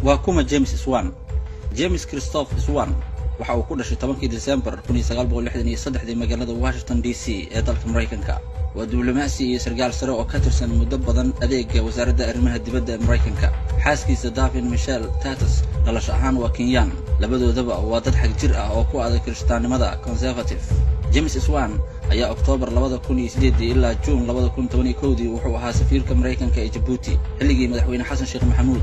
Waa kuma James Swan? James Christopher Swan waxa uu ku dhashay 10-kii Disembar 1963-dii magaalada Washington DC ee dalka Maraykanka. Waa diblomaasi iyo sarkaal sare oo ka tirsan muddo badan adeega Wasaaradda Arrimaha Dibadda ee Maraykanka. Xaaskiisa Davin Michelle Tatas dhalasho ahaan waa Kenyaan. Labadoodaba waa dad xag jir ah oo ku adag Kirishtaannimada conservative. James Swan ayaa Oktoobar 2008-dii ilaa Juun 2011-dii wuxuu ahaa safiirka Maraykanka ee Jabuuti. Xilligii Madaxweyne Xasan Sheekh Maxamuud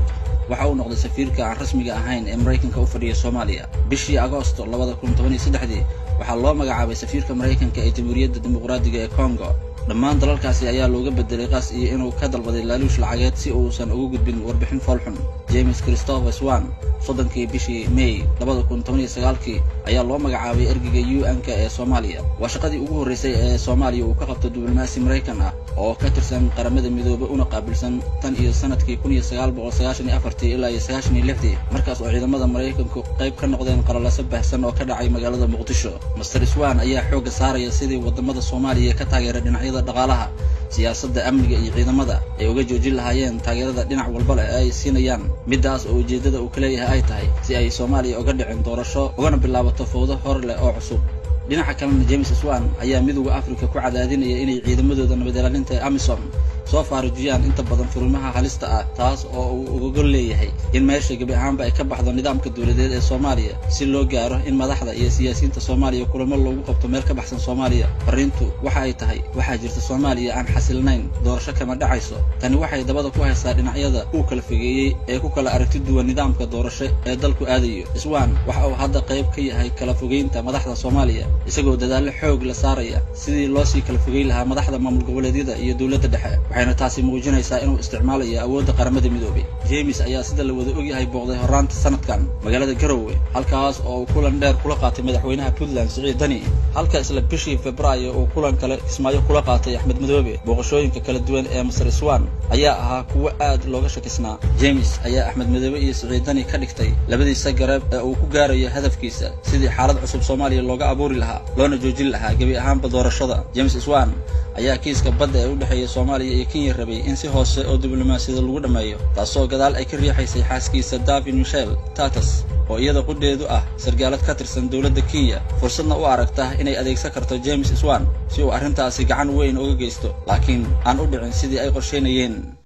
waxa uu noqday safiirka aan rasmiga ahayn ee Maraykanka u fadhiya Soomaaliya. Bishii Agoosto 2013-dii waxaa loo magacaabay safiirka Maraykanka ee Jamhuuriyadda Dimuqraadiga ee Congo. Dhammaan dalalkaasi ayaa looga bedelay qas iyo inuu ka dalbaday laaluush lacageed si uusan ugu gudbin warbixin foolxun. James Christopher Swan 30-kii bishii May 2019-kii ayaa loo magacaabay ergeyga UN-ka ee Soomaaliya. Waa shaqadii ugu horreysay ee Soomaaliya uu ka qabto diblomaasi Maraykan ah oo ka tirsan Qaramada Midoobe una qaabilsan tan iyo sanadkii 1994-tii ilaa iyo 96-dii, markaas oo ciidamada Maraykanku qayb ka noqdeen qalalaso baahsan oo ka dhacay magaalada Muqdisho. Mister Swan ayaa xoogga saaraya sidii wadamada Soomaaliya ka taageera dhinacyada dhaqaalaha, siyaasadda, amniga iyo ciidamada ay uga joojin lahaayeen taageerada dhinac walba leh ee ay siinayaan, middaas oo ujeeddada uu ka leeyahay ay tahay si ay Soomaaliya uga dhicin doorasho ugana bilaabato fowdo hor leh oo cusub. Dhinaca kalena, James Swan ayaa Midowda Afrika ku cadaadinaya inay ciidamadooda nabad ilaalinta ee AMISOM soo faarujiyaan inta badan furimaha halista ah, taas oo uu uga gol leeyahay in meesha gebi ahaanba ay ka baxdo nidaamka dowladeed ee Soomaaliya, si loo gaaro in madaxda iyo siyaasiyiinta Soomaaliya kulamo loogu qabto meel ka baxsan Soomaaliya. Fariintu waxa ay tahay: waxaa jirta Soomaaliya aan xasilnayn, doorasho kama dhacayso. Tani waxay dabada ku haysaa dhinacyada uu kala fogeeyey ee ku kala aragti duwan nidaamka doorasho ee dalku aadayo. Swan waxa uu hadda qayb ka yahay kala fogeynta madaxda Soomaaliya, isagoo dadaallo xoog la saaraya sidii loo sii kala fogeyn lahaa madaxda maamul goboleedyada iyo dowladda dhexe, waxayna taasi muujinaysaa inuu isticmaalayo awoodda Qaramada Midoobay. James ayaa, sida la wada ogyahay, booqday horraanta sanadkan magaalada Garowe, halkaas oo uu kulan dheer kula qaatay madaxweynaha Puntland Siciid Dani, halka isla bishii Febraayo uu kulan kale Kismaayo kula qaatay Axmed Madoobe. Booqashooyinka kala duwan ee Mister Swan ayaa ahaa kuwo aad looga shakisnaa. James ayaa Axmed Madoobe iyo Siciid Dani ka dhigtay labadiisa garab ee uu ku gaarayo hadafkiisa, sidii xaalad cusub Soomaaliya looga abuuri lahaa loona joojin lahaa gebi ahaanba doorashada. James Swan ayaa kiiska badda ee u dhexeeya Soomaaliya iyo Kenya rabay in si hoose oo diblomaasiyada lagu dhammeeyo, taasoo gadaal ay ka riixaysay xaaskiisa Davin Michelle Tatas oo iyada qudheedu ah sargaalad ka tirsan dowladda Kenya, fursadna u aragta inay adeegsan karto James Swan si uu arrintaasi gacan weyn uga geysto, laakiin aan u dhicin sidii ay qorshaynayeen.